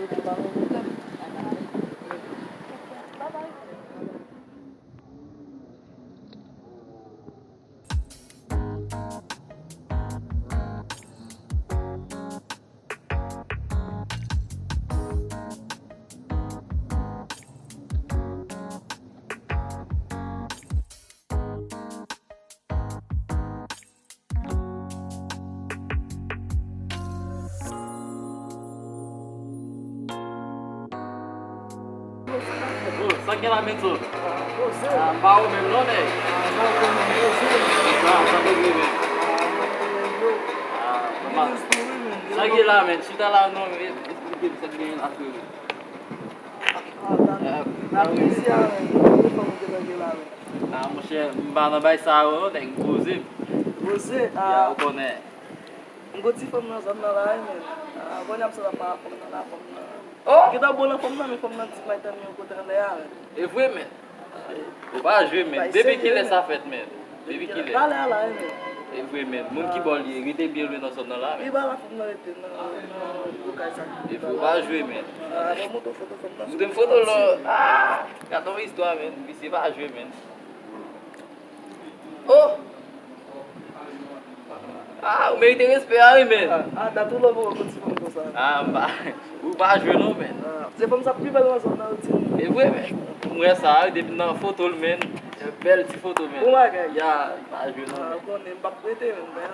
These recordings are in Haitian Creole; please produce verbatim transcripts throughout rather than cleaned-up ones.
Ou pa renmen tèt. Bye bye. Oh, sa k gen la, Benson? Ah, m pa wè w menm non, nèg. Sa, sa te vre, men. Ah, sa k gen la, men? Chita la, non, men. Esplike m sa k gen la, frè. Ah, n ap, n ap isi a, men. Ki fanm ou te tanke la, men? Ah, monchè, m pa nan bay sa yo, non, nèg, m poze m. Poze? Ya, ah, ou konnen. M gon ti fanm nan zòn nan la, wi, men. Ah, kounye a m santi ap pale fanm nan la, fanm nan. Oh! Gentan bon nan fanm nan, men fanm nan di m al tann yon kote anlè a, men. E vre, men. Ou pa jwe, men. Depi kilè sa fèt, men? Depi kilè? Talè a la, wi, men. E vre, men. Moun ki bò l ye, rete byen lwen nan zòn nan la, men. Pi ba la fanm nan rete nan, nan, nan kay sa. E vre, ou pa jwe, men. Ah, mwen montre w foto fanm nan. Montre m foto l non. Ah! Gade yon istwa, men. Misye pa jwe, men. Oh! Ah, ou merite respè a, wi, men. Ah, ah, dat ou lè mwen konn ti fanm konsa. Ah, m pa, ou pa jwe non, men. Ah, se fanm sa pi bèl nan zòn nan, wi, ti. E vre, men. M wè sa, wi, depi nan foto l, men. Bèl ti foto, men. Bon bagay. Ya, pa jwe non, men. Ah, konnen, m p ap prete, men. Mwen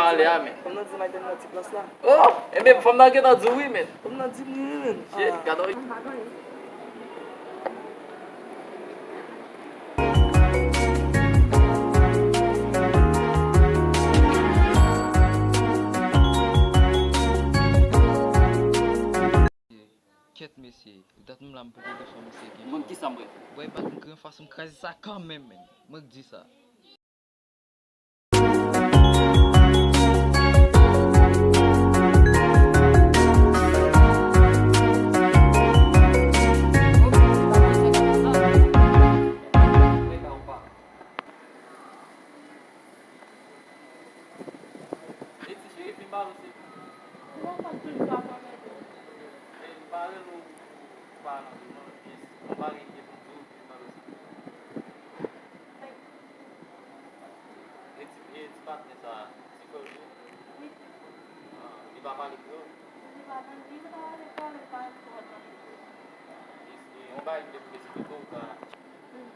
anlè a, men. Fanm nan di m al tann nan ti plas la. Oh! Enben, fanm nan gentan di w wi, men. Fanm nan di m wi, men. Shit, gade. Kèt mesye, dat m la m poko gen fanm mesye gen fanm. Mwen kisa m wè? Bwè bat m kriye fason m kraze sa kanmenm, men. Mwen k di sa. E ti, e ti patnè sa, ti frè w li ye? Wi, ti frè m. Ah, li pa pale kreyòl? Li pa pale, li pa pale kreyòl, li pa twò pale kreyòl. E, e, yon bagay m te vle esplike w ka. Hmm.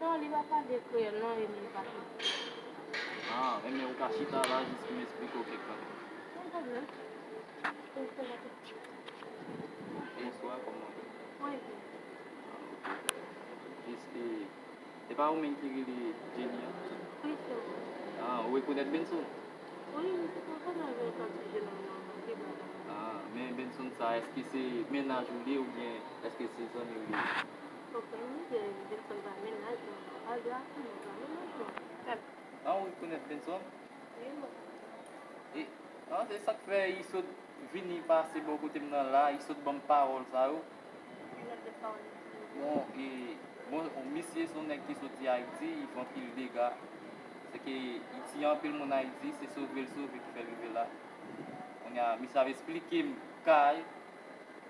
Non, li pa pale kreyòl, non, e li pa twò. Ah, enben ou ka chita la jis pou m esplike w kèk bagay. San pwoblèm. Ou prezante. Bonswa, kòman w ye? Mwen byen. Ah, ok. Jis, e, Se pa ou menm ki rele Jenny an? Wi, se mwen. Ah, ou rekonèt Benson? Wi, wi, se konsa mwen jwenn sa ti jenòm nan, se bra la. Ah, men Benson sa, èske se mennaj ou li ye oubyen èske se zanmi w li ye? Bon, zanmi m li ye, Benson pa mennaj mwen, pa grav pou mwen, pa mennaj mwen. Ah, ou rekonèt Benson? Wi, mwen. E, ah, se sa k fè li sot vini pase bò kote m nan la, li sot ban m pawòl sa yo. Bon, e, bon, misye se yon nèg ki soti Ayiti, li fè anpil dega. Se ke li tiye anpil moun Ayiti, se sove l sove ki fè l rive la. Kounye a, misye ap esplike m ka l,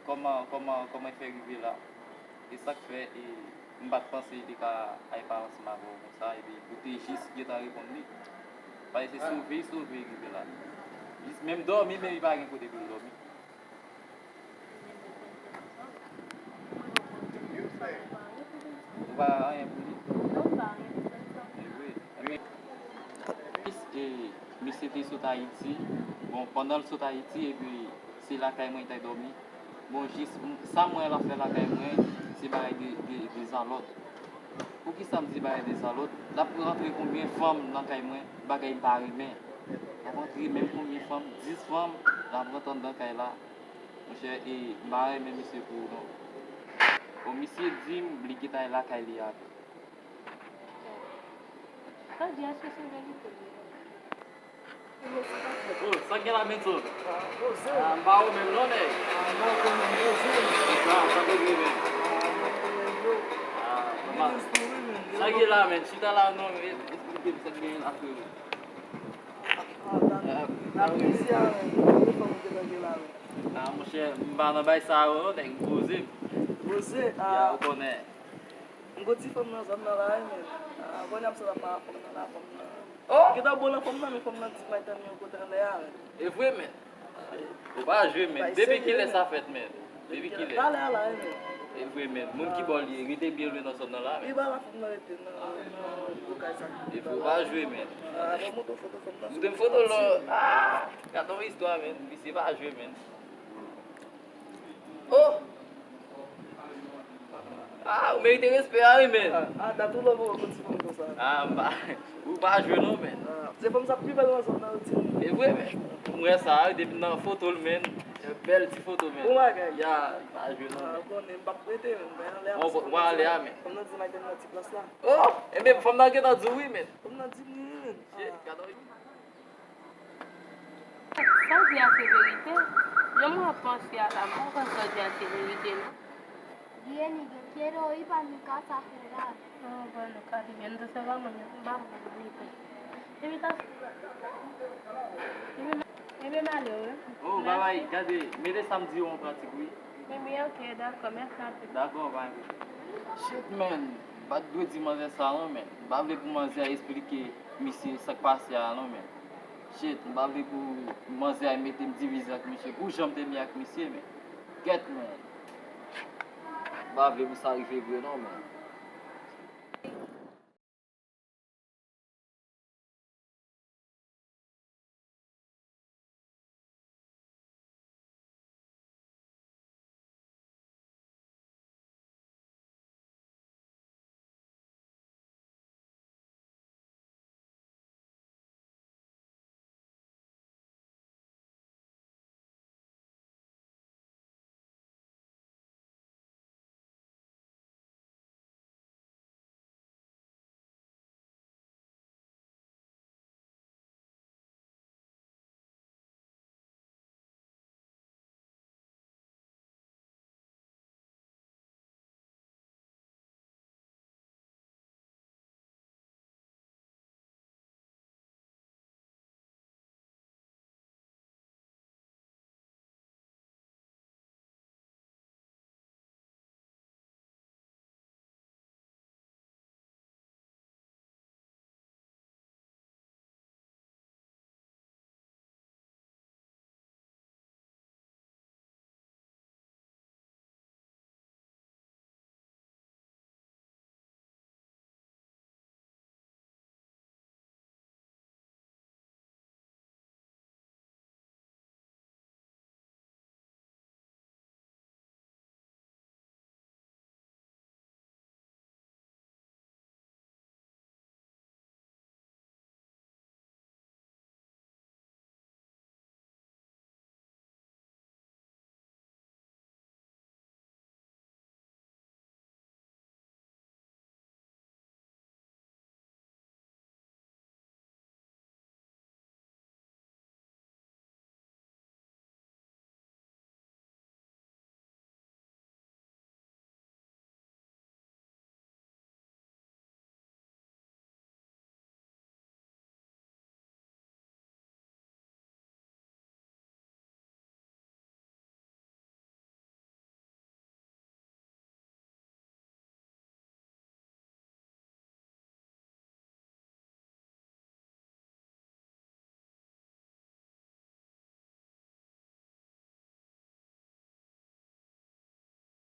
kòman, kòman, kòman l fè rive la. E sa k fè, e, m pa t panse li te ka al pale ansanm avè w konsa, epi pou te jis gentan reponn li. Paske se sove l sove l rive la. Jis menm dòmi, men li pa gen kote pou l dòmi. Ou pa anyen pou li? E vre. Enben, e, misye te sot Ayiti. Bon, pandan l sot Ayiti, epi se lakay mwen li t al dòmi. Bon, jis, m, sa m wè l ap fè lakay mwen, se bagay de, de, dezalòd. Poukisa m di bagay dezalòd? L ap rantre konbyen fanm nan kay mwen, bagay m pa renmen. L ap rantre menm konbyen fanm, dis fanm, l ap rantre anndan kay la. Monchè, e, m pa renmen misye pou ou non. Bon, misye di m li gentan al lakay li a tou. Sa di, èske se verite li? Oh, sa k gen la, Benson? Ah, m pa wè w menm non, nèg. Sa, sa te vre, men. Ah, sa k gen la, men? Chita la, non, men. Esplike m sa k gen la, frè. Ah, n ap isi a, men. Ki fanm ou te tanke la, men? Ah, monchè, m pa nan bay sa yo, non, nèg, m poze m. Poze? Ya, ah, ou konnen. M gon ti fanm nan zòn nan la, wi, men. Ah, kounye a m sot ap pale fanm nan la, fanm nan. Oh! Gentan bon nan fanm nan, men fanm nan di m al tann yon kote anlè a, men. E vre, men. Ou pa jwe, men. Bay serye, men. Depi kilè sa fèt, men? Depi kilè? Talè a la, wi, men. E vre, men. Moun ki bò l ye, rete byen lwen nan zòn nan la, men. Li ba la fanm nan rete nan, nan, nan kay sa. E vre, ou pa jwe, men. Ah, mwen montre w foto fanm nan. Montre m foto l, non. Ah! Gade yon istwa, men. Misye pa jwe, men. Oh! Ah, ou merite respè a, wi, men. Ah, ah, dat ou love ou konn ti fanm konsa. Ah, m pa, ou pa jwe non, men. Ah, se fanm sa k pi bèl nan zòn nan, wi, ti. E vre, men. M wè sa, wi, depi nan foto l, men. Bèl ti foto, men. Bon bagay. Ya, pa jwe non, men. Ah, ou konnen, m p ap prete, men. Mwen anlè a. Bon, bon, mwen anlè a, men. Fanm nan di m al tann nan ti plas la. Oh! Ebyen, fanm nan gentan di w wi, men. Fanm nan di m wi, men. Shit, gade. Sa w di a se verite? Jan mwen ap panse a la, m pa kwè sa w di a se verite, non. Vieni, yo quiero ir pa mi casa a jugar. Oh, bueno, cariño, entonces vamos, yo, vamos, bonito. Epi ta, epi ma, epi m ale, wi. Oh, babay, gade, mete sa m di yo an pratik, wi. Wi, wi, ok, dakò, mèsi anpil. Dakò, pa gen pwoblèm. Shit, man, m pa t dwe di manzè sa, non, man. M pa vle pou manzè a esplike misye sa k pase a, non, man. Shit, m pa vle pou manzè a mete m divize ak misye pou jan m te byen ak misye, men. Kèt, men. M pa vle pou sa rive vre, non, men.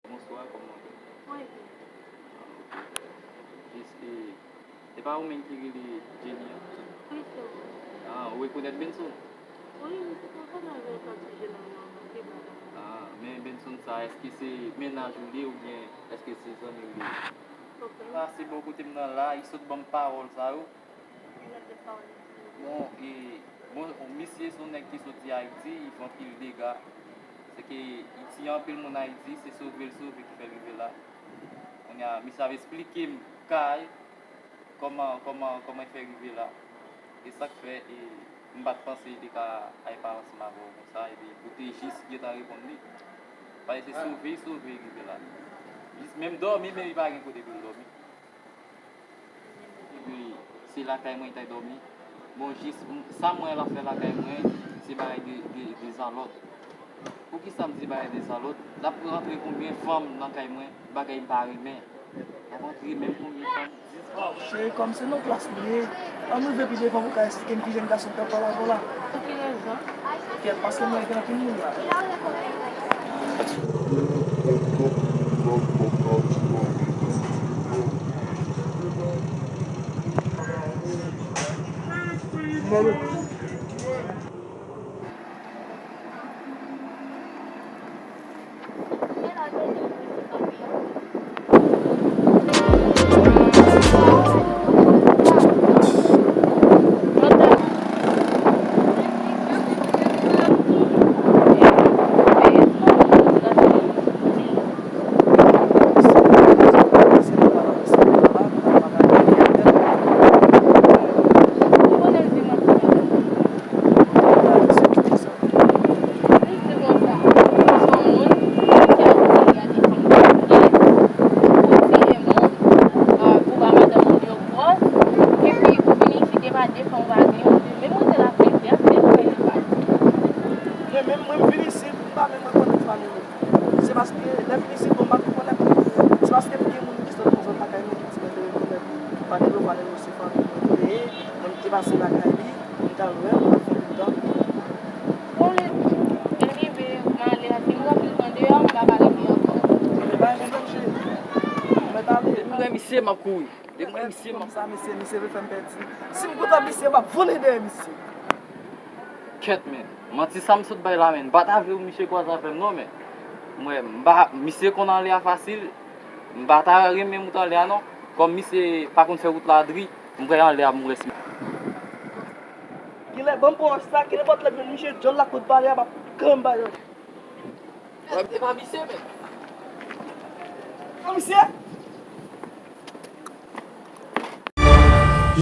Bonswa, kòman w ye? Mwen byen. Ah, ok. Jis, e, se pa ou menm ki rele Jenny an? Wi, se mwen. Ah, ou rekonèt Benson? Wi, se konsa nan jan l t ap sijè nan mwen, mwen te ba l. Ah, men Benson sa, èske se mennaj ou li ye oubyen èske se zanmi w li ye? Ok. Pase bò kote m nan la, li sot ban m pawòl sa yo. Bon, e, bon, misye se yon nèg ki soti Ayiti, li fè anpil dega. Se ke li tiye anpil moun Ayiti, se sove l sove ki fè l rive la. Kounye a, misye ap esplike m kay, kòman, kòman, kòman l fè rive la. E sa k fè, e, m pa t panse li te ka al pale ansanm avè w konsa, epi ou te jis gentan reponn li. Paske se sove l sove l rive la. Jis menm dòmi, men li pa gen kote pou l dòmi. Epi, se lakay mwen li t al dòmi. Bon, jis, m, sa m wè l ap fè lakay mwen, se bagay de, de, de zalòt. Poukisa m di bagay de sa lòt? L ap rantre konbyen fanm nan kay mwen, bagay m pa renmen. L ap rantre menm konbyen fanm, dis fanm. Cheri, kòm se nan plas nou ye, ann rive pi devan pou w ka esplike m kijan gason k ap pale avè w la. Pou ki rezon? Kèt, paske mwen gen anpil moun la. Mwen menm, mwen m vin isit, m pa menm rekonèt fanmi m. Se paske lè m vin isit, bon, m pa t rekonèt li. Se paske m gen moun ki sot nan zòn lakay nou ki di mwen te rekonèt li. Pa gen dwa pale nou se fanmi mwen li ye. Mwen m te pase lakay li, m t al wè l, m t ap fè yon tan. Bon, anyway, m ale la, si m wè m anndan deyò, m pa ka rete ankò. Ebyen, pa gen pwoblèm, cheri. Mwen t ale. Depi m wè misye, m ap kouri. Depi m wè misye, m ap... Sa, misye, misye vle fè m pèdi. Si m kontan misye, m ap vole dèyè misye. Kèt, men. Manti sa m sot bay la, men. M pa ta vle misye kwaze avè m, non, men. Mwen, m pa, misye konn ale a fasil. M pa ta renmen moute anlè a, non. Kòm misye pa konn fè wout la dri, m prale anlè a pou m wè si... Genlè, ban m pran wòch sa, kenenpòt lè m jwenn misye djòl la kot pale a, m ap kanmenm ba yo. E pa misye, men. An, misye?